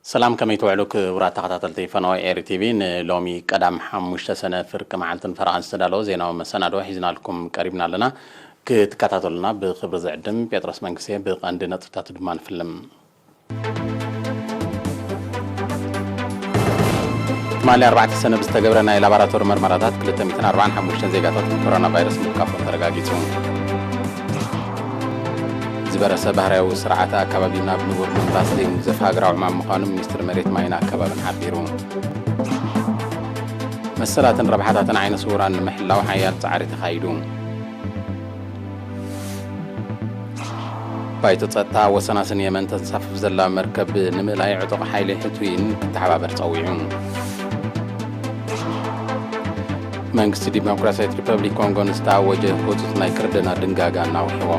ሰላም፣ ከመይ ትውዕሉ ክቡራት ተኸታተልቲ ፈነወ ኤሪ ቲቪ? ንሎሚ ቀዳም ሓሙሽተ ሰነ ፍርቂ መዓልትን ፈረቓን ዝተዳለወ ዜናዊ መሰናዶ ሒዝናልኩም ቀሪብና ኣለና። ክትከታተሉና ብክብሪ ዝዕድም ጴጥሮስ መንግስቴ። ብቐንዲ ነጥብታቱ ድማ ንፍልም። ትማሊ ኣርባዕተ ሰነ ብዝተገብረ ናይ ላቦራቶሪ መርመራታት ክልተ ሚእትን ኣርባዓን ሓሙሽተን ዜጋታት ብኮሮና ቫይረስ ምልካፎም ተረጋጊጹ። ዝበረሰ ባህርያዊ ስርዓተ ኣከባቢ ናብ ንቡር ምምላስ ዘይምንዘፍ ሃገራዊ ዕማም ምዃኑ ሚኒስትሪ መሬት ማይን ኣከባብን ሓቢሩ። መሰላትን ረብሓታትን ዓይነ ስውራን ንምሕላው ሓያል ጻዕሪ ተኻይዱ። ባይቶ ጸጥታ ወሰናስን የመን ተንሳፍፍ ዘላ መርከብ ንምእላይ ዕጡቕ ሓይሊ ሕቱይን ክተሓባበር ጸዊዑ። መንግስቲ ዲሞክራሲያዊት ሪፐብሊክ ኮንጎ ንዝተኣወጀ ህጹጽ ናይ ክርደና ድንጋጋ እናውሕዎ።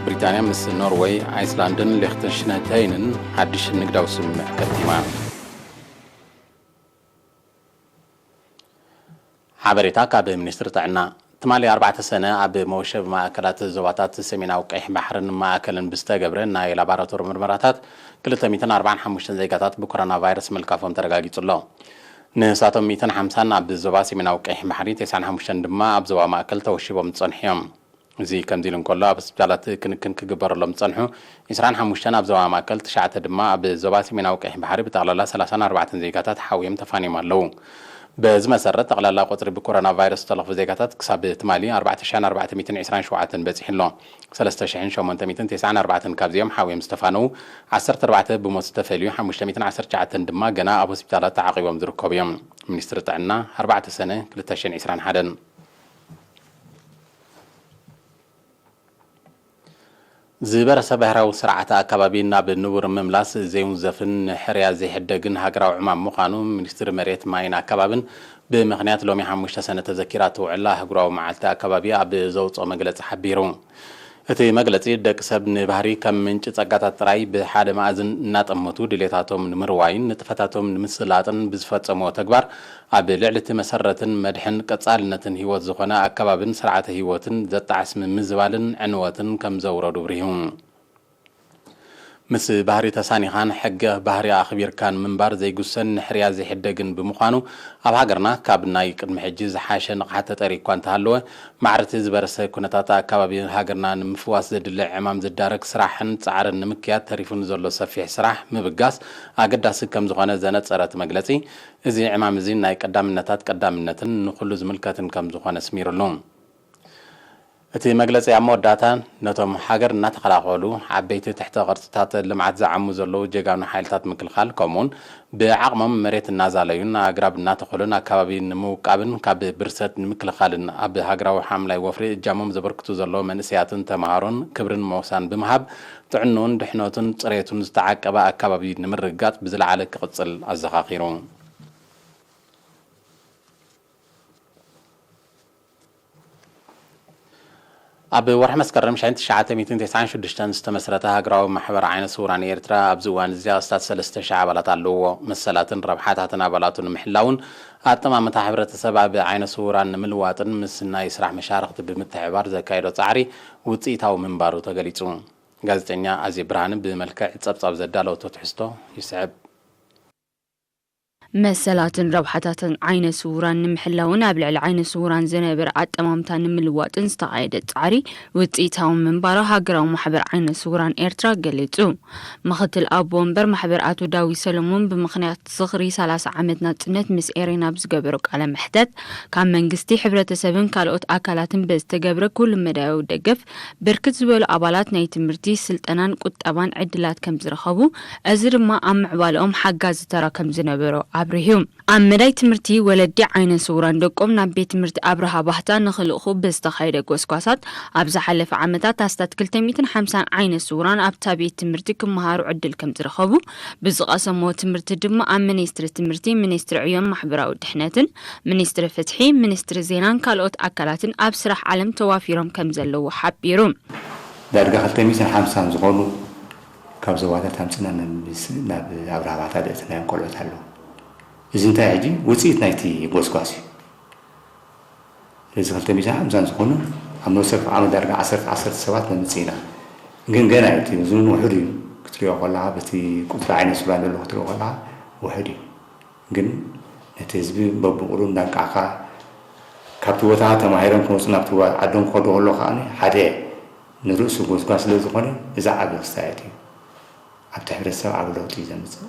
ብሪጣንያ ምስ ኖርወይ፣ ኣይስላንድን ሌክተንሽተይንን ሓድሽ ንግዳዊ ስምምዕ ከቲማ። ሓበሬታ ካብ ሚኒስትሪ ጥዕና። ትማሊ ኣርባዕተ ሰነ ኣብ መወሸቢ ማእከላት ዞባታት ሰሜናዊ ቀይሕ ባሕርን ማእከልን ብዝተገብረ ናይ ላቦራቶሪ ምርመራታት ክልተ ሚእትን ኣርባዓን ሓሙሽተን ዜጋታት ብኮሮና ቫይረስ ምልካፎም ተረጋጊጹ ኣሎ። ንሳቶም ሚእትን ሓምሳን ኣብ ዞባ ሰሜናዊ ቀይሕ ባሕሪ፣ ተስዓን ሓሙሽተን ድማ ኣብ ዞባ ማእከል ተወሺቦም ዝጸንሑ እዮም። እዚ ከምዚ ኢሉ እንከሎ፣ ኣብ ሆስፒታላት ክንክን ክግበረሎም ዝጸንሑ ዒስራን ሓሙሽተን ኣብ ዞባ ማእከል፣ ትሽዓተ ድማ ኣብ ዞባ ሰሜናዊ ቀይሕ ባሕሪ፣ ብጠቕላላ ሰላሳን ኣርባዕተን ዜጋታት ሓውዮም ተፋንዮም ኣለዉ። በዚ መሰረት፣ ጠቕላላ ቁጽሪ ብኮሮና ቫይረስ ዝተለኽፉ ዜጋታት ክሳብ ትማሊ ኣርባዕተ ሽሕን ኣርባዕተ ሚእትን ዒስራን ሸውዓተን በጺሑ ኣሎ። ሰለስተ ሽሕን ሸሞንተ ሚእትን ተስዓን ኣርባዕተን ካብዚኦም ሓውዮም ዝተፋነዉ፣ ዓሰርተ ኣርባዕተ ብሞት ዝተፈልዩ፣ ሓሙሽተ ሚእትን ዓሰርተ ትሽዓተን ድማ ገና ኣብ ሆስፒታላት ተዓቒቦም ዝርከቡ እዮም። ሚኒስትሪ ጥዕና፣ ኣርባዕተ ሰነ ክልተ ሽሕን ዒስራን ሓደን። ዝበረሰ ብሕራዊ ስርዓተ ኣከባቢ ናብ ንቡር ምምላስ ዘይውንዘፍን ንሕርያ ዘይሕደግን ሃገራዊ ዕማም ምዃኑ ሚኒስትሪ መሬት ማይን ኣከባብን ብምኽንያት ሎሚ ሓሙሽተ ሰነ ተዘኪራ ትውዕል ኣህጉራዊ መዓልቲ ኣከባቢ ኣብ ዘውፅኦ መግለፂ ሓቢሩ። እቲ መግለፂ፣ ደቂ ሰብ ንባህሪ ከም ምንጪ ፀጋታት ጥራይ ብሓደ መኣዝን እናጠመቱ ድሌታቶም ንምርዋይን ንጥፈታቶም ንምስላጥን ብዝፈፀምዎ ተግባር ኣብ ልዕሊ እቲ መሰረትን መድሕን ቀጻልነትን ህይወት ዝኾነ ኣከባብን ስርዓተ ህይወትን ዘጣዕስ ምምዝባልን ዕንወትን ከም ዘውረዱ ኣብሪሁ። ምስ ባህሪ ተሳኒኻን ሕገ ባህሪ ኣኽቢርካን ምንባር ዘይጉሰን ንሕርያ ዘይሕደግን ብምዃኑ፣ ኣብ ሃገርና ካብ ናይ ቅድሚ ሕጂ ዝሓሸ ንቕሓት ተጠሪ እኳ እንተሃለወ፣ ማዕረቲ ዝበረሰ ኩነታት ኣከባቢ ሃገርና ንምፍዋስ ዘድሊ ዕማም ዝዳረግ ስራሕን ጻዕርን ንምክያድ ተሪፉ ንዘሎ ሰፊሕ ስራሕ ምብጋስ ኣገዳሲ ከም ዝኾነ ዘነጸረ እቲ መግለጺ፣ እዚ ዕማም እዚ ናይ ቀዳምነታት ቀዳምነትን ንኹሉ ዝምልከትን ከም ዝኾነ ኣስሚሩሉ። እቲ መግለጺ ኣብ መወዳእታ፣ ነቶም ሃገር እናተኸላኸሉ ዓበይቲ ትሕተ ቅርጽታት ልምዓት ዝዓሙ ዘለዉ ጀጋኑ ሓይልታት ምክልኻል፣ ከምኡውን ብዓቕሞም መሬት እናዛለዩን ኣግራብ እናተኸሉን ኣከባቢ ንምውቃብን ካብ ብርሰት ንምክልኻልን ኣብ ሃገራዊ ሓምላይ ወፍሪ እጃሞም ዘበርክቱ ዘለዉ መንእሰያትን ተምሃሮን ክብርን ሞሳን ብምሃብ፣ ጥዕንኡን ድሕነቱን ጽሬቱን ዝተዓቀበ ኣከባቢ ንምርግጋጽ ብዝለዓለ ክቕጽል ኣዘኻኺሩ። ኣብ ወርሒ መስከረም ሽሕን ትሽዓተ ሚእትን ተስዓን ሽዱሽተን ዝተመስረተ ሃገራዊ ማሕበር ዓይነ ስውራን ኤርትራ ኣብዚ እዋን እዚ ኣስታት ሰለስተ ሽሕ ኣባላት ኣለውዎ። መሰላትን ረብሓታትን ኣባላቱ ንምሕላውን ኣጠማምታ ሕብረተሰብ ኣብ ዓይነ ስውራን ንምልዋጥን ምስ ናይ ስራሕ መሻርኽቲ ብምትሕብባር ዘካየዶ ጻዕሪ ውጽኢታዊ ምንባሩ ተገሊጹ። ጋዜጠኛ ኣዜብ ብርሃነ ብመልክዕ ጸብጻብ ዘዳለወቶ ትሕዝቶ ይስዕብ። መሰላትን ረብሓታትን ዓይነ ስውራን ንምሕላውን ኣብ ልዕሊ ዓይነ ስውራን ዝነበረ ኣጠማምታ ንምልዋጥን ዝተኻየደ ጻዕሪ ውጽኢታዊ ምንባሩ ሃገራዊ ማሕበር ዓይነ ስውራን ኤርትራ ገሊጹ። ምኽትል ኣቦ ወንበር ማሕበር ኣቶ ዳዊት ሰሎሞን ብምኽንያት ዝኽሪ ሰላሳ ዓመት ናጽነት ምስ ኤሬና ኣብ ዝገበሮ ቃለ መሕተት፣ ካብ መንግስቲ፣ ሕብረተሰብን ካልኦት ኣካላትን ብዝተገብረ ኩሉ መዳያዊ ደገፍ ብርክት ዝበሉ ኣባላት ናይ ትምህርቲ፣ ስልጠናን ቁጠባን ዕድላት ከም ዝረኸቡ፣ እዚ ድማ ኣብ ምዕባለኦም ሓጋዚ ተራ ከም ዝነበሮ ኣብሪሁ። ኣብ መዳይ ትምህርቲ፣ ወለዲ ዓይነ ስውራን ደቆም ናብ ቤት ትምህርቲ ኣብርሃ ባህታ ንኽልእኹ ብዝተኻየደ ጎስጓሳት፣ ኣብ ዝሓለፈ ዓመታት ኣስታት ክልተ ሚእትን ሓምሳን ዓይነ ስውራን ኣብታ ቤት ትምህርቲ ክመሃሩ ዕድል ከም ዝረኸቡ፣ ብዝቐሰምዎ ትምህርቲ ድማ ኣብ ሚኒስትሪ ትምህርቲ፣ ሚኒስትሪ ዕዮን ማሕበራዊ ድሕነትን፣ ሚኒስትሪ ፍትሒ፣ ሚኒስትሪ ዜናን ካልኦት ኣካላትን ኣብ ስራሕ ዓለም ተዋፊሮም ከም ዘለዉ ሓቢሩ። ዳርጋ ክልተ ሚእትን ሓምሳን ዝኾኑ ካብ ዞባታት ኣምፅና ናብ ኣብርሃ ባህታ ዘእተናዮም ቆልዑት ኣለዉ። እዚ እንታይ ሕጂ ውፅኢት ናይቲ ጎስጓስ እዩ። ስለዚ ክልተ ሚእትን ሓምሳን ዝኾኑ ኣብ መወሰኺ ዓመት ዳርጋ ዓሰርተ ዓሰርተ ሰባት ነምፅእ ኢና። ግን ገና እዩ፣ እቲ ዝኑን ውሑድ እዩ። ክትሪኦ ከለኻ፣ በቲ ቁፅሪ ዓይነ ስውራን ዘሎ ክትሪኦ ከለኻ ውሑድ እዩ። ግን ነቲ ህዝቢ በብቑሩ እንዳንቃዕካ፣ ካብቲ ቦታ ተማሂሮም ክመፁ ናብቲ ዓዶም ክኸዱ ከሎ ከዓ ሓደ ንርእሱ ጎስጓስ ስለ ዝኾነ፣ እዚ ዓቢ ክስታየት እዩ። ኣብቲ ሕብረተሰብ ዓቢ ለውጢ እዩ ዘምፅእ።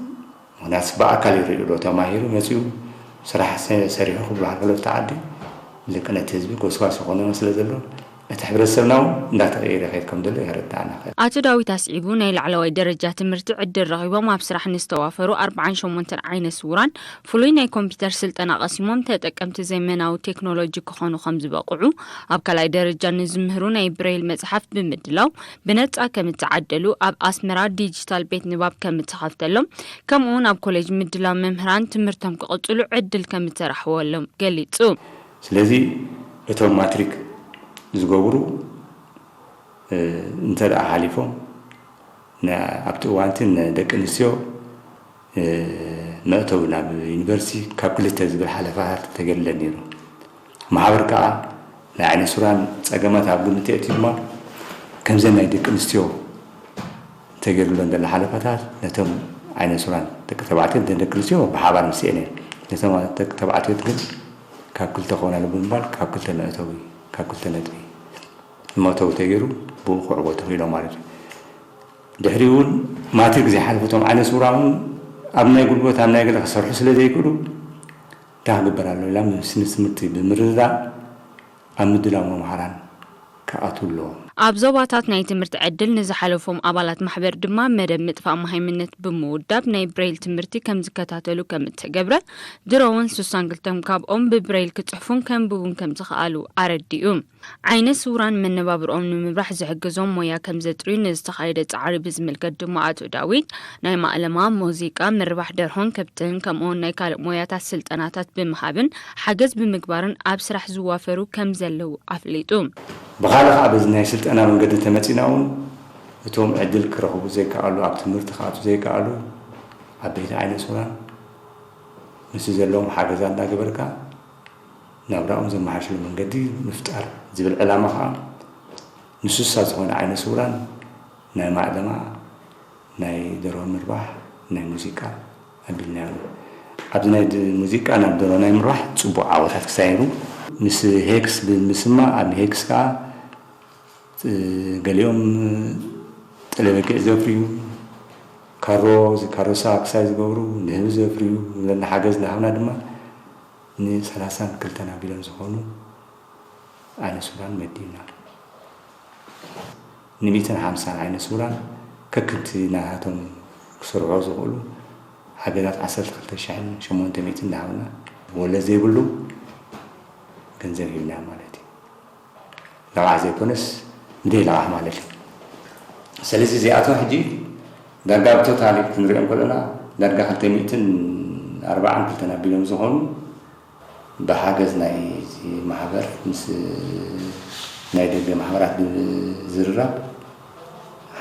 ምኽንያቱ ብኣካል ይርእዩ ዶ፣ ተማሂሩ መፂኡ ስራሕ ሰ-፣ ሰሪሑ ክበሃል ከሎ፣ እቲ ዓዲ ልክነቲ ህዝቢ ጎስጓስ ይኾነና ስለ ዘሎ፣ እቲ ሕብረተሰብና እውን እንዳተቐየረ ይኸይድ ከም ዘሎ የረድኣና ይኽእል። ኣቶ ዳዊት ኣስዒቡ፣ ናይ ላዕለዋይ ደረጃ ትምህርቲ ዕድል ረኺቦም ኣብ ስራሕ ንዝተዋፈሩ ኣርብዓን ሸሞንተን ዓይነ ስውራን ፍሉይ ናይ ኮምፒውተር ስልጠና ቀሲሞም ተጠቀምቲ ዘመናዊ ቴክኖሎጂ ክኾኑ ከም ዝበቕዑ፣ ኣብ ካልኣይ ደረጃ ንዝምህሩ ናይ ብሬል መጽሓፍ ብምድላው ብነጻ ከም እተዓደሉ፣ ኣብ ኣስመራ ዲጂታል ቤት ንባብ ከም እተኸፍተሎም፣ ከምኡውን ኣብ ኮሌጅ ምድላው መምህራን ትምህርቶም ክቕጽሉ ዕድል ከም እተራሕወሎም ገሊጹ። ስለዚ እቶም ማትሪክ ዝገብሩ፣ እ፣ እንተ ደኣ ሓሊፎም፣ ነ-፣ ኣብቲ እዋንቲ ንደቂ ኣንስትዮ፣ እ፣ መእተዊ ናብ ዩኒቨርሲቲ ካብ ክልተ ዝብል ሓለፋታት ተገድለን ነይሩ። ማሕበር ከኣ ናይ ዓይነ ስውራን ጸገማት ኣብ ግምት የእትዩ ድማ፣ ከምዘን ናይ ደቂ ኣንስትዮ ተገይሩለን ዘሎ ሓለፋታት ነቶም ዓይነ ስውራን ደቂ ተባዕትዮ፣ ነተን ደቂ ኣንስትዮ ብሓባር ምስኤን እየን። ነቶም ደቂ ተባዕትዮ ግን ካብ ክልተ ክኾና ኣለዎ ብምባል ካብ ክልተ መእተዊ፣ ካብ ክልተ ነጥቢ መእተዊ ተገይሩ ብኡ ክዕወቱ ክኢሎም ማለት እዩ። ድሕሪኡ እውን ማትሪክ ዘይሓለፉ እቶም ዓይነ ስውራን እውን ኣብ ናይ ጉልበት፣ ኣብ ናይ ገለ ክሰርሑ ስለ ዘይክእሉ እንታይ ክግበር ኣለዎ ኢላ ምስ ትምህርቲ ብምርድዳእ ኣብ ምድላው መምሃራን ክኣትዉ ኣለዎም። ኣብ ዞባታት ናይ ትምህርቲ ዕድል ንዝሓለፎም ኣባላት ማሕበር ድማ መደብ ምጥፋእ መሃይምነት ብምውዳብ ናይ ብሬል ትምህርቲ ከም ዝከታተሉ ከም እተገብረ፣ ድሮ እውን ስሳን ክልተን ካብኦም ብብሬል ክጽሕፉን ከንብቡን ከም ዝኸኣሉ ኣረዲኡ። ዓይነ ስውራን መነባብርኦም ንምምራሕ ዝሕግዞም ሞያ ከም ዘጥርዩ ንዝተኻየደ ጻዕሪ ብዝምልከት ድማ ኣቶ ዳዊት፣ ናይ ማእለማ፣ ሙዚቃ፣ ምርባሕ ደርሆን ከብትን ከምኡውን ናይ ካልእ ሞያታት ስልጠናታት ብምሃብን ሓገዝ ብምግባርን ኣብ ስራሕ ዝዋፈሩ ከም ዘለዉ ኣፍሊጡ። ብኻልእ ከዓ በዚ ናይ ስልጠና መንገዲ እንተመጺና እውን እቶም ዕድል ክረኽቡ ዘይከኣሉ፣ ኣብ ትምህርቲ ክኣትዉ ዘይከኣሉ ዓበይቲ ዓይነ ስውራን ምስቲ ዘለዎም ሓገዛት እናገበርካ ናብራኦም ዘመሓሽሉ መንገዲ ምፍጣር ዝብል ዕላማ ከዓ ንስሳ ዝኾነ ዓይነ ስውራን ናይ ማእለማ፣ ናይ ደርሆ ምርባሕ፣ ናይ ሙዚቃ ኣቢልናዮ። ኣብዚ ናይ ድ-፣ ሙዚቃ ናብ ደርሆ ናይ ምርባሕ ጽቡቕ ዓወታት ክሳየሩ ምስ ሄክስ ብምስማዕ፣ ኣብ ሄክስ ከዓ፣ እ፣ ገሊኦም ጠለበጊዕ ዘፍርዩ፣ ካሮ፣ እዚ ካሮሳ ክሳይ ዝገብሩ፣ ንህቢ ዘፍርዩ፣ ዘለና ሓገዝ እናሃብና ድማ ንሰላሳን ክልተን ኣቢሎም ዝኾኑ ዓይነ ስውራን መዲብና። ንሚእትን ሓምሳን ዓይነ ስውራን ከክንቲ ናታቶም ክሰርሑ ዝኽእሉ ሓገዛት ዓሰርተ ክልተ ሽሕን ሸሞንተ ሚእትን እናሃብና፣ ወለድ ዘይብሉ ገንዘብ ሂብና ማለት እዩ። ለቓሕ ዘይኮነስ ብደይ ለቓሕ ማለት እዩ። ስለዚ እዚኣቶም ሕጂ ዳርጋ ብቶታሊ ክንሪኦም ከለና ዳርጋ ክልተ ሚእትን ኣርባዓን ክልተን ኣቢሎም ዝኾኑ ብሓገዝ ናይ እዚ ማሕበር ምስ ናይ ደገ ማሕበራት ብዝርራብ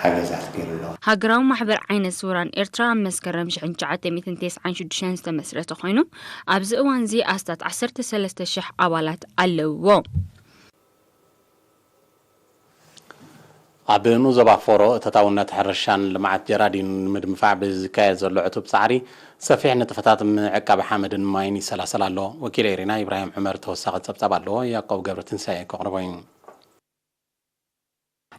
ሓገዛት ገይሩ ኣሎ። ሃገራዊ ማሕበር ዓይነ ስውራን ኤርትራ ኣብ መስከረም ሽሕን ትሽዓተ ሚእትን ተስዓን ሽዱሽተን ዝተመስረተ ኮይኑ፣ ኣብዚ እዋንዚ ኣስታት ዓሰርተ ሰለስተ ሽሕ ኣባላት ኣለውዎ። ኣብ ንኡስ ዞባ ፎሮ እተታውነት ሕርሻን ልምዓት ጀራዲን ንምድንፋዕ ብዝካየድ ዘሎ ዕቱብ ጻዕሪ፣ ሰፊሕ ንጥፈታት ምዕቃብ ሓመድን ማይን ይሰላሰል ኣሎ። ወኪል ኤሪና ኢብራሂም ዑመር ተወሳኺ ጸብጻብ ኣለዎ፣ ያዕቆብ ገብረትንሳኤ ከቕርቦ እዩ።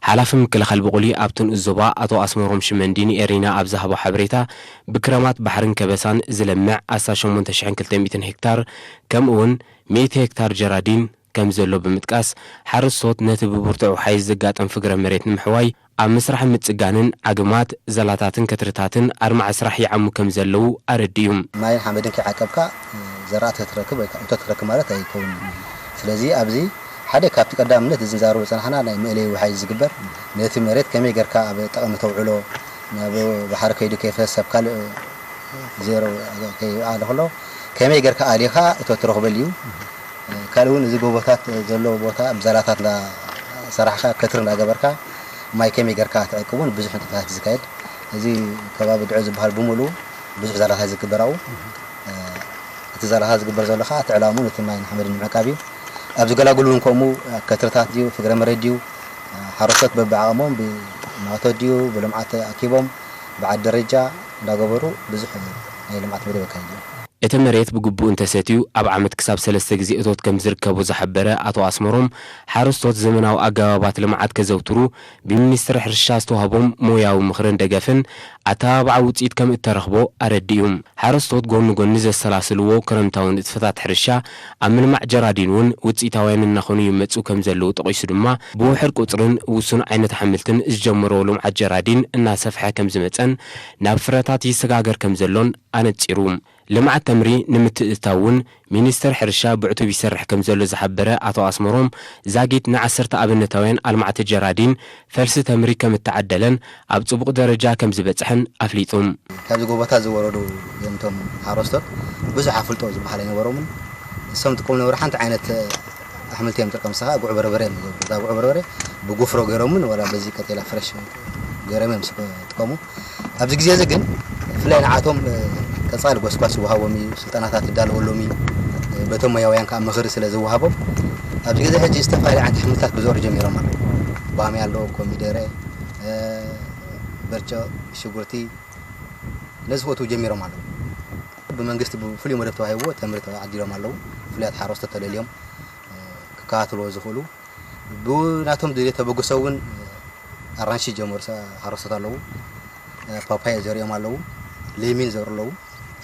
ሓላፊ ምክልኻል ብቑሊ ኣብቲ ንኡስ ዞባ ኣቶ ኣስመሮም ሽመንዲ ንኤሪና ኣብ ዝሃቦ ሓበሬታ፣ ብክረማት ባሕርን ከበሳን ዝለምዕ ኣስታት ሸሞንተ ሽሕን ክልተ ሚእትን ሄክታር፣ ከምኡውን ሚእቲ ሄክታር ጀራዲን ከም ዘሎ ብምጥቃስ፣ ሓረስቶት ነቲ ብብርቱዕ ውሓይ ዘጋጥም ፍግረ መሬት ንምሕዋይ ኣብ ምስራሕ ምጽጋንን ዓግማት፣ ዛላታትን ከትርታትን ኣድማዒ ስራሕ ይዓሙ ከም ዘለዉ ኣረዲኡ። ማይን ሓመድን ከይዓቀብካ ዘራእቲ ክትረክብ ወይ ከዓ እቶት ክትረክብ ማለት ኣይከውንን። ስለዚ ኣብዚ ሓደ ካብቲ ቀዳምነት እዚ ንዛረቦ ዝጸናሕና ናይ መእለዪ ውሓይ ዝግበር፣ ነቲ መሬት ከመይ ጌርካ ኣብ ጠቕሚ ተውዕሎ፣ ናብ ባሕሪ ከይዱ ከይፈስ ኣብ ካልእ ዜሮ ከይኣለ ከሎ ከመይ ጌርካ ኣሊኻ እቶት ትረኽበሉ እዩ። ካልእ እውን እዚ ጎቦታት ዘሎ ቦታ ብዛላታት እንዳሰራሕካ ከትሪ እንዳገበርካ ማይ ከመይ ጌርካ ትዕቅብ እውን ብዙሕ ንጥፈታት እዩ ዝካየድ። እዚ ከባቢ ድዑ ዝበሃል ብምሉኡ ብዙሕ ዛላታት ዝግበር ኣብኡ። እቲ ዛላታት ዝግበር ዘሎ ከዓ እቲ ዕላምኡ ነቲ ማይን ሓመድን ንምዕቃብ እዩ። ኣብ ዝገላግሉ እውን ከምኡ ከትርታት ድዩ፣ ፍግረ መሬት ድዩ፣ ሓረስቶት በብዓቕሞም ብማእቶት ድዩ፣ ብልምዓት ኣኪቦም ብዓዲ ደረጃ እንዳገበሩ ብዙሕ ናይ ልምዓት መደብ ኣካይዱ። እቲ መሬት ብግቡእ እንተሰትዩ ኣብ ዓመት ክሳብ ሰለስተ ግዜ እቶት ከም ዝርከቦ ዝሓበረ ኣቶ ኣስመሮም፣ ሓረስቶት ዘመናዊ ኣገባባት ልምዓት ከዘውትሩ ብሚኒስትሪ ሕርሻ ዝተዋህቦም ሞያዊ ምኽርን ደገፍን ኣተባብዓ ውፅኢት ከም እተረኽቦ ኣረዲኡ። ሓረስቶት ጎኒ ጎኒ ዘሰላስልዎ ክረምታዊ ንጥፈታት ሕርሻ ኣብ ምልማዕ ጀራዲን እውን ውፅኢታውያን እናኾኑ ይመፁ ከም ዘለዉ ጠቒሱ ድማ፣ ብውሕድ ቁፅርን ውሱን ዓይነት ኣሕምልትን ዝጀመሮ ልምዓት ጀራዲን እናሰፍሐ ከም ዝመፀን ናብ ፍረታት ይሰጋገር ከም ዘሎን ኣነፂሩ። ልምዓት ተምሪ ንምትእትታው እውን ሚኒስትር ሕርሻ ብዕቱብ ይሰርሕ ከም ዘሎ ዝሓበረ ኣቶ ኣስመሮም፣ ዛጊት ንዓሰርተ ኣብነታውያን ኣልማዕቲ ጀራዲን ፈልሲ ተምሪ ከም እተዓደለን ኣብ ጽቡቕ ደረጃ ከም ዝበጽሐን ኣፍሊጡ። ካብዚ ጎቦታት ዝወረዱ እዮም እቶም ሓረስቶት ብዙሕ ኣፍልጦ ዝበሃል ኣይነበሮምን። እሶም ጥቀሙ ነበሩ ሓንቲ ዓይነት ኣሕምልቲ እዮም ዝጥቀሙ። ንስኻ ጉዕ በርበረ እዮም ዝገብሩ። እዛ ጉዕ በርበረ ብጉፍሮ ገይሮምን ወላ በዚ ቀጤላ ፍረሽ ገይሮም እዮም ዝጥቀሙ። ኣብዚ ግዜ እዚ ግን ብፍላይ ንዓቶም፣ እ፣ ቀጻሊ ጎስጓስ ይወሃቦም እዩ፣ ስልጠናታት ይዳለወሎም እዩ። እ፣ በቶም ሞያውያን ከኣ ምኽሪ ስለ ዝወሃቦም ኣብዚ ግዜ ሕጂ ዝተፈላለዩ ዓይነት ኣሕምልታት ክዘሩ ጀሚሮም ኣለዉ። ባምያ ኣሎ፣ ኮሚደረ፣ እ፣ በርቸ፣ ሽጉርቲ ነዚ ክእትዉ ጀሚሮም ኣለዉ። ብመንግስቲ ብፍሉይ መደብ ተዋሂብዎ ተምሪ ተዓዲሎም ኣለዉ። ፍሉያት ሓረስቶት ተለልዮም፣ እ፣ ክከታተልዎ ዝኽእሉ ብናቶም ድሌት ተበግሶ እውን ኣራንሺ ጀመሩ ሰ-፣ ሓረስቶት ኣለዉ። ፓፓየ ዘሪኦም ኣለዉ። ሌሚን ዘሩ ኣለዉ።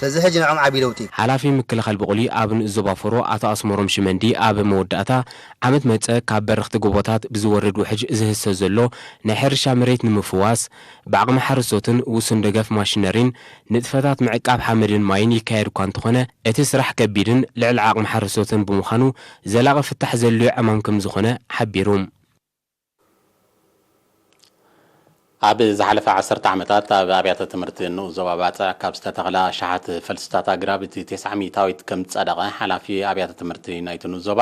ስለዚ ሕጂ ንዕኦም ዓብዪ ለውጢ እዩ። ሓላፊ ምክልኻል ብቑሊ ኣብ ንኡስ ዞባ ፎሮ ኣቶ ኣስመሮም ሽመንዲ ኣብ መወዳእታ፣ ዓመት መጸ ካብ በረኽቲ ጎቦታት ብዝወርድ ውሕጅ ዝህሰ ዘሎ ናይ ሕርሻ መሬት ንምፍዋስ፣ ብዓቕሚ ሓረስቶትን ውሱን ደገፍ ማሽነሪን ንጥፈታት ምዕቃብ ሓመድን ማይን ይካየድ እኳ እንተኾነ፣ እቲ ስራሕ ከቢድን ልዕሊ ዓቕሚ ሓረስቶትን ብምዃኑ፣ ዘላቒ ፍታሕ ዘድልዮ ዕማም ከም ዝኾነ ሓቢሩ። ኣብ ዝሓለፈ ዓሰርተ ዓመታት ኣብ ኣብያተ ትምህርቲ ንኡስ ዞባ ባጽዕ ካብ ዝተተኽላ ኣሽሓት ፈልስታት ኣግራብ እቲ ተስዓ ሚእታዊት ከም ዝጸደቐ ሓላፊ ኣብያተ ትምህርቲ ናይቲ ንኡስ ዞባ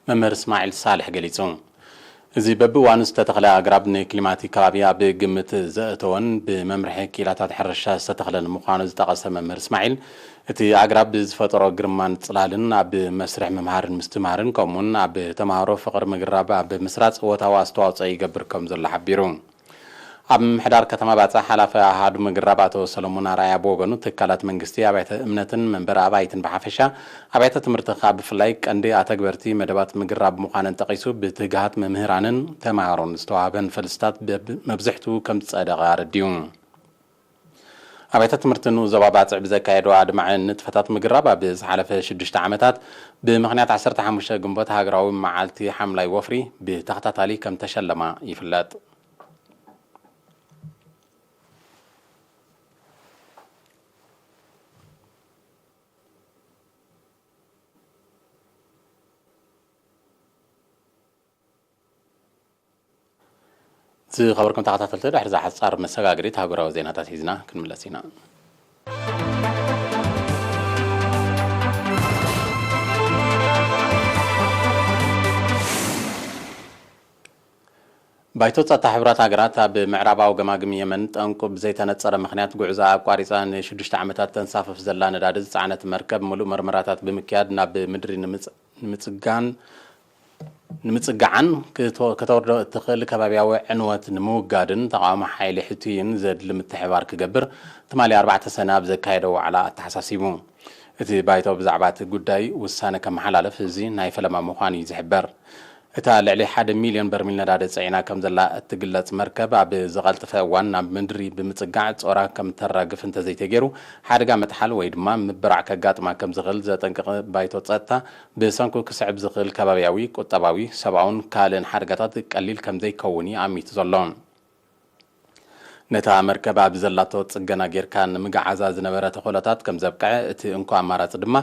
መምህር እስማዒል ሳልሕ ገሊጹ። እዚ በብእዋኑ ዝተተኽለ ኣግራብ ንክሊማት ከባቢ ኣብ ግምት ዘእተወን ብመምርሒ ክኢላታት ሕርሻ ዝተተኽለን ምዃኑ ዝጠቐሰ መምህር እስማዒል፣ እቲ ኣግራብ ብዝፈጠሮ ግርማን ጽላልን ኣብ መስርሕ ምምሃርን ምስትምሃርን ከምኡውን ኣብ ተምሃሮ ፍቕሪ ምግራብ ኣብ ምስራጽ እወታዊ ኣስተዋጽኦ ይገብር ከም ዘሎ ሓቢሩ። ኣብ ምምሕዳር ከተማ ባጽዕ ሓላፊ ኣሃዱ ምግራብ ኣቶ ሰለሞን ኣርኣያ ብወገኑ፣ ትካላት መንግስቲ፣ ኣብያተ እምነትን መንበሪ ኣባይትን ብሓፈሻ፣ ኣብያተ ትምህርቲ ከኣ ብፍላይ ቀንዲ ኣተግበርቲ መደባት ምግራብ ምዃነን ጠቒሱ፣ ብትግሃት መምህራንን ተምሃሮን ዝተዋህበን ፈልስታት በብ-፣ መብዝሕቱ ከም ዝጸደቐ ኣረዲኡ። ኣብያተ ትምህርቲ ንኡስ ዞባ ባጽዕ ብዘካየዶ ኣድማዒ ንጥፈታት ምግራብ ኣብ ዝሓለፈ ሽዱሽተ ዓመታት ብምኽንያት ዓሰርተ ሓሙሽተ ግንቦት ሃገራዊ መዓልቲ ሓምላይ ወፍሪ ብተኸታታሊ ከም ተሸለማ ይፍለጥ። ዝኸበርኩም ተኸታተልቲ፣ ድሕሪ እዛ ሓጻር መሰጋገሪት ሃገራዊ ዜናታት ሒዝና ክንምለስ ኢና። ባይቶ ጸጥታ ሕቡራት ሃገራት ኣብ ምዕራባዊ ገማግም የመን ጠንቁ ብዘይተነጸረ ምኽንያት ጉዕዞ ኣቋሪጻ ንሽዱሽተ ዓመታት ተንሳፍፍ ዘላ ነዳዲ ዝጸዓነት መርከብ ምሉእ መርመራታት ብምክያድ ናብ ምድሪ ንምጽ-፣ ንምጽጋን ንምጽጋዓን ክተ-፣ ከተወርዶ እትኽእል ከባብያዊ ዕንወት ንምውጋድን ተቓውሞ ሓይሊ ሕቱይን ዘድሊ ምትሕብባር ክገብር ትማሊ ኣርባዕተ ሰነ ኣብ ዘካየዶ ዋዕላ ኣተሓሳሲቡ። እቲ ባይቶ ብዛዕባ እቲ ጉዳይ ውሳነ ከመሓላልፍ እዚ ናይ ፈለማ ምዃኑ እዩ ዝሕበር። እታ ልዕሊ ሓደ ሚልዮን በርሚል ነዳዲ ጽዒና ከም ዘላ እትግለጽ መርከብ ኣብ ዝቐልጠፈ እዋን ናብ ምድሪ ብምጽጋዕ ጾራ ከም ተራግፍ እንተዘይተገይሩ ሓደጋ መጥሓል ወይ ድማ ምብራዕ ከጋጥማ ከም ዝኽእል ዘጠንቅቕ ባይቶ ጸጥታ ብሰንኩ ክስዕብ ዝኽእል ከባብያዊ፣ ቁጠባዊ፣ ሰብኣውን ካልእን ሓደጋታት ቀሊል ከም ዘይከውን እዩ ኣሚቱ ዘሎ። ነታ መርከብ ኣብ ዘላቶ ጽገና ጌርካ ንምግዓዛ ዝነበረ ተኽእሎታት ከም ዘብቅዐ፣ እቲ እንኮ ኣማራጺ ድማ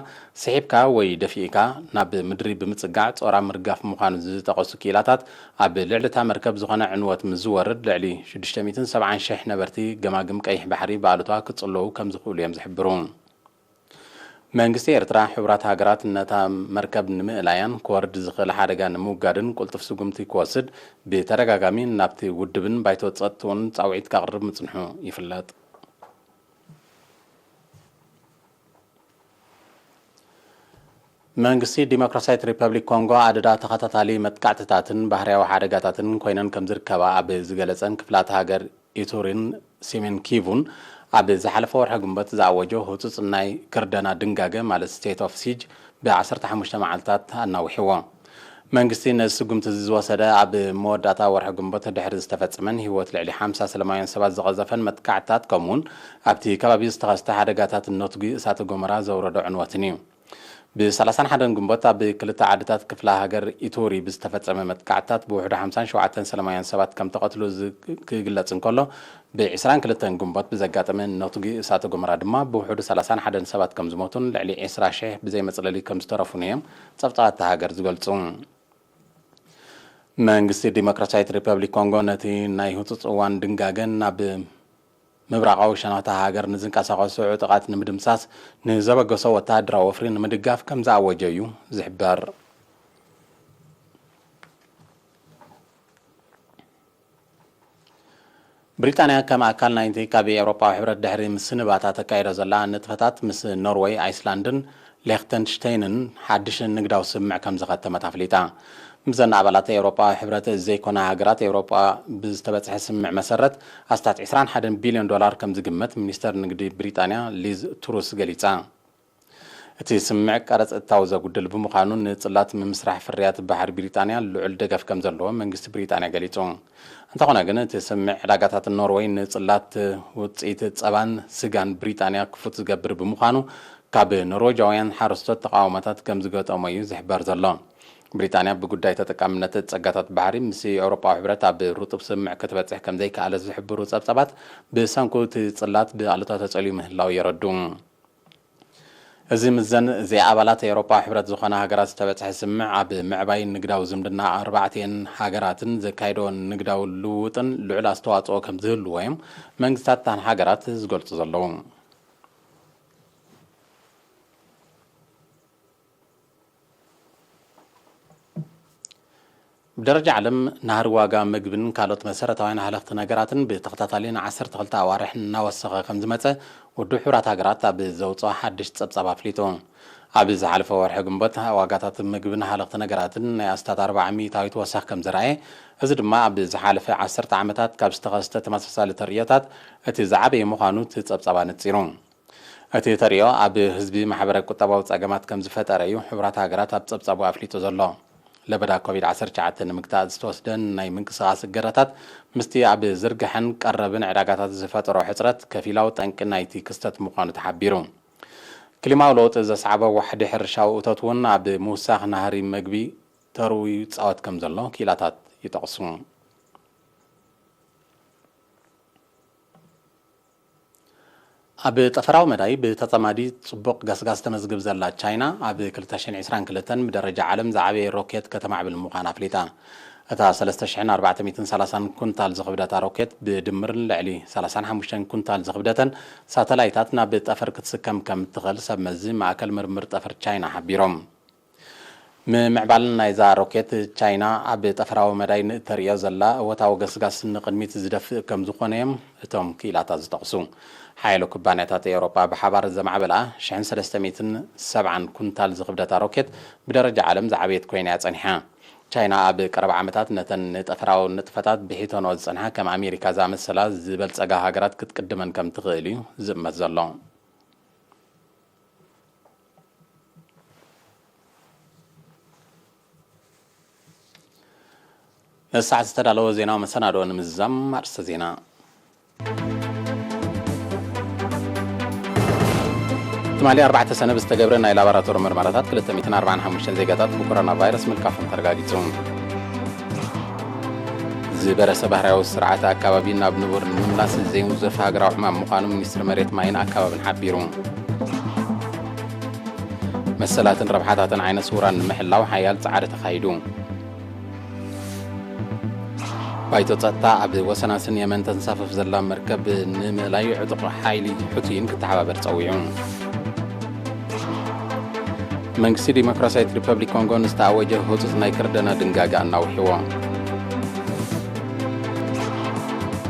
ስሒብካ ወይ ደፊእካ ናብ ምድሪ ብምጽጋዕ ጾራ ምርጋፍ ምዃኑ ዝጠቐሱ ክኢላታት፣ ኣብ ልዕሊ እታ መርከብ ዝኾነ ዕንወት ምስ ዝወርድ፣ ልዕሊ ሽዱሽተ ሚእትን ሰብዓን ሽሕ ነበርቲ ገማግም ቀይሕ ባሕሪ ብኣሉታ ክጽለዉ ከም ዝኽእሉ እዮም ዝሕብሩ። መንግስቲ ኤርትራ፣ ሕቡራት ሃገራት ነታ መርከብ ንምእላያን ክወርድ ዝኽእል ሓደጋ ንምውጋድን ቅልጡፍ ስጉምቲ ክወስድ ብተደጋጋሚ ናብቲ ውድብን ባይቶ ጸጥትኡን ጻውዒት ከቕርብ ምጽንሑ ይፍለጥ። መንግስቲ ዲሞክራሲያዊት ሪፐብሊክ ኮንጎ ኣደዳ ተኸታታሊ መጥቃዕትታትን ባህርያዊ ሓደጋታትን ኮይነን ከም ዝርከባ ኣብ ዝገለጸን ክፍላተ ሃገር ኢቱሪን ሲሜን ኪቡን ኣብ ዝሓለፈ ወርሒ ግንቦት ዝኣወጆ ህጹጽ ናይ ክርደና ድንጋገ፣ ማለት ስቴት ኦፍ ሲጅ፣ ብ15 መዓልታት ኣናዊሕዎ። መንግስቲ ነዚ ስጉምቲ እዚ ዝወሰደ ኣብ መወዳእታ ወርሒ ግንቦት ድሕሪ ዝተፈጸመን ህይወት ልዕሊ ሓምሳ ሰላማውያን ሰባት ዝቐዘፈን መጥቃዕትታት፣ ከምኡውን ኣብቲ ከባቢ ዝተኸስተ ሓደጋታት ነትጒ እሳተ ጎመራ ዘውረዶ ዕንወትን እዩ። ብ31 ግንቦት ኣብ ክልተ ዓድታት ክፍለ ሃገር ኢቱሪ ብዝተፈጸመ መጥቃዕትታት ብውሕዱ ሓምሳን ሸውዓተን ሰላማውያን ሰባት ከም ተቐትሉ ዝ-፣ ክግለጽ እንከሎ፣ ብ22 ግንቦት ብዘጋጠመ ነትጒ እሳተ ጎመራ ድማ ብውሕዱ ሰላሳን ሓደን ሰባት ከም ዝሞቱን ልዕሊ ዕስራ ሽሕ ብዘይ መጽለሊ ከም ዝተረፉን እዮም ጸብጻባት እታ ሃገር ዝገልጹ። መንግስቲ ዲሞክራሲያዊት ሪፐብሊክ ኮንጎ ነቲ ናይ ህጹጽ እዋን ድንጋገ ናብ ምብራቓዊ ሸነኽታ ሃገር ንዝንቀሳቐሱ ዕጡቓት ንምድምሳስ ንዘበገሶ ወተሃደራዊ ወፍሪ ንምድጋፍ ከም ዝኣወጀ እዩ ዝሕበር። ብሪጣንያ ከም ኣካል ናይቲ ካብ ኤውሮጳዊ ሕብረት ድሕሪ ምስንባታ ተካይዶ ዘላ ንጥፈታት ምስ ኖርወይ፣ ኣይስላንድን ሌክተንሽተይንን ሓድሽ ንግዳዊ ስምምዕ ከም ዝኸተመት ኣፍሊጣ። ምስዘን ኣባላት ኤውሮጳዊ ሕብረት ዘይኮና ሃገራት ኤውሮጳ ብዝተበጽሐ ስምምዕ መሰረት ኣስታት ዕስራን ሓደን ቢልዮን ዶላር ከም ዝግመት ሚኒስተር ንግዲ ብሪጣንያ ሊዝ ትሩስ ገሊጻ። እቲ ስምምዕ ቀረጽ እታው ዘጉድል ብምዃኑ ንጽላት ምምስራሕ ፍርያት ባሕሪ ብሪጣንያ ልዑል ደገፍ ከም ዘለዎ መንግስቲ ብሪጣንያ ገሊጹ። እንተኾነ ግን እቲ ስምምዕ ዕዳጋታት ኖርወይ ንጽላት ውጽኢት ጸባን ስጋን ብሪጣንያ ክፉት ዝገብር ብምዃኑ ካብ ኖርወጃውያን ሓረስቶት ተቃውሞታት ከም ዝገጠሞ እዩ ዝሕበር ዘሎ። ብሪጣንያ ብጉዳይ ተጠቃምነት ጸጋታት ባሕሪ ምስ ኤውሮጳዊ ሕብረት ኣብ ርጡብ ስምምዕ ክትበጽሕ ከም ዘይከኣለት ዝሕብሩ ጸብጻባት ብሰንኩ እቲ ጽላት ብኣሉታ ተጸልዩ ምህላው የረዱ። እዚ ምስዘን ዘይኣባላት ኤውሮጳዊ ሕብረት ዝኾና ሃገራት ዝተበጽሐ ስምምዕ ኣብ ምዕባይ ንግዳዊ ዝምድና ኣርባዕቲኤን ሃገራትን ዘካይዶ ንግዳዊ ልውውጥን ልዑል ኣስተዋጽኦ ከም ዝህልዎ እዮም መንግስታት እተን ሃገራት ዝገልጹ ዘለዉ። ብደረጃ ዓለም ናህሪ ዋጋ ምግብን ካልኦት መሰረታውያን ሃለኽቲ ነገራትን ብተኸታታሊ ን12 ኣዋርሕ እናወሰኸ ከም ዝመጸ ውድብ ሕቡራት ሃገራት ኣብ ዘውፅኦ ሓድሽ ጸብጻብ ኣፍሊጡ። ኣብ ዝሓለፈ ወርሒ ግንቦት ዋጋታት ምግብን ሃለኽቲ ነገራትን ናይ ኣስታት ኣርባዓ ሚእታዊት ወሰኽ ከም ዝረኣየ፣ እዚ ድማ ኣብ ዝሓለፈ ዓሰርተ ዓመታት ካብ ዝተኸስተ ተመሳሳሊ ተርእዮታት እቲ ዝዓበየ ምዃኑ እቲ ጸብጻብ ኣነጺሩ። እቲ ተርእዮ ኣብ ህዝቢ ማሕበረ ቁጠባዊ ጸገማት ከም ዝፈጠረ እዩ ሕቡራት ሃገራት ኣብ ጸብጻቡ ኣፍሊጡ ዘሎ። ለበዳ ኮቪድ-19 ንምግታእ ዝተወስደን ናይ ምንቅስቓስ እገዳታት ምስቲ ኣብ ዝርግሐን ቀረብን ዕዳጋታት ዝፈጠሮ ሕጽረት ከፊላዊ ጠንቂ ናይቲ ክስተት ምዃኑ ተሓቢሩ። ክሊማዊ ለውጢ ዘስዓቦ ዋሕዲ ሕርሻዊ እቶት እውን ኣብ ምውሳኽ ናህሪ መግቢ ተርኡ ይጻወት ከም ዘሎ ክኢላታት ይጠቕሱ። ኣብ ጠፈራዊ መዳይ ብተጸማዲ ጽቡቕ ገስጋስ ተመዝግብ ዘላ ቻይና፣ ኣብ ክልተ ሽሕን ዕስራን ክልተን ብደረጃ ዓለም ዝዓበየ ሮኬት ከተማዕብል ምዃና ኣፍሊጣ። እታ ሰለስተ ሽሕን ኣርባዕተ ሚእትን ሰላሳን ኩንታል ዝኽብደታ ሮኬት፣ ብድምር ልዕሊ ሰላሳን ሓሙሽተን ኩንታል ዝኽብደተን ሳተላይታት ናብ ጠፈር ክትስከም ከም እትኽእል ሰብ መዚ ማእከል ምርምር ጠፈር ቻይና ሓቢሮም። ምምዕባል ናይዛ ሮኬት፣ ቻይና ኣብ ጠፈራዊ መዳይ ንእተርእዮ ዘላ እወታዊ ገስጋስ ንቕድሚት ዝደፍእ ከም ዝኾነ እዮም እቶም ክኢላታት ዝጠቕሱ። ሓያሎ ኩባንያታት ኤውሮጳ ብሓባር ዘማዕበላ ሽሕን ሰለስተ ሚእትን ሰብዓን ኩንታል ዝኽብደታ ሮኬት፣ ብደረጃ ዓለም ዝዓበየት ኮይና እያ ጸኒሓ። ቻይና ኣብ ቀረባ ዓመታት ነተን ንጠፈራዊ ንጥፈታት ብሒተንኦ ዝጸንሓ ከም ኣሜሪካ ዝኣመሰላ ዝበልጸጋ ሃገራት ክትቅድመን ከም ትኽእል እዩ ዝእመት ዘሎ። ነዚ ሰዓት ዝተዳለወ ዜናዊ መሰናድኦ ንምዝዛም ኣርእስተ ዜና። ትማሊ ኣርባዕተ ሰነ ብዝተገብረ ናይ ላቦራቶሪ ምርመራታት ክልተ ሚእትን ኣርባዓን ሓሙሽተን ዜጋታት ብኮሮና ቫይረስ ምልካፎም ተረጋጊጹ። ዝበረሰ ባህርያዊ ስርዓተ ኣከባቢ ናብ ንቡር ንምምላስ ዘይውዘፍ ሃገራዊ ዕማም ምዃኑ ሚኒስትሪ መሬት ማይን ኣከባብን ሓቢሩ። መሰላትን ረብሓታትን ዓይነ ስውራን ንምሕላው ሓያል ጻዕሪ ተኻይዱ። ባይቶ ጸጥታ ኣብ ወሰናስን የመን ተንሳፍፍ ዘላ መርከብ ንምእላይ ዕጡቕ ሓይሊ ሑቲን ክተሓባበር ጸዊዑ። መንግስቲ ዲሞክራሲያዊት ሪፐብሊክ ኮንጎ ንዝተኣወጀ ህጹጽ ናይ ክርደና ድንጋገ ኣናዊሕዎ።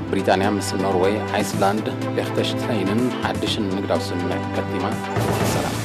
ብሪጣንያ ምስ ኖርወይ፣ ኣይስላንድ፣ ሌክተሽተይንን ሓድሽን ንግዳዊ ስምምዕ ከቲማ። ሰላም።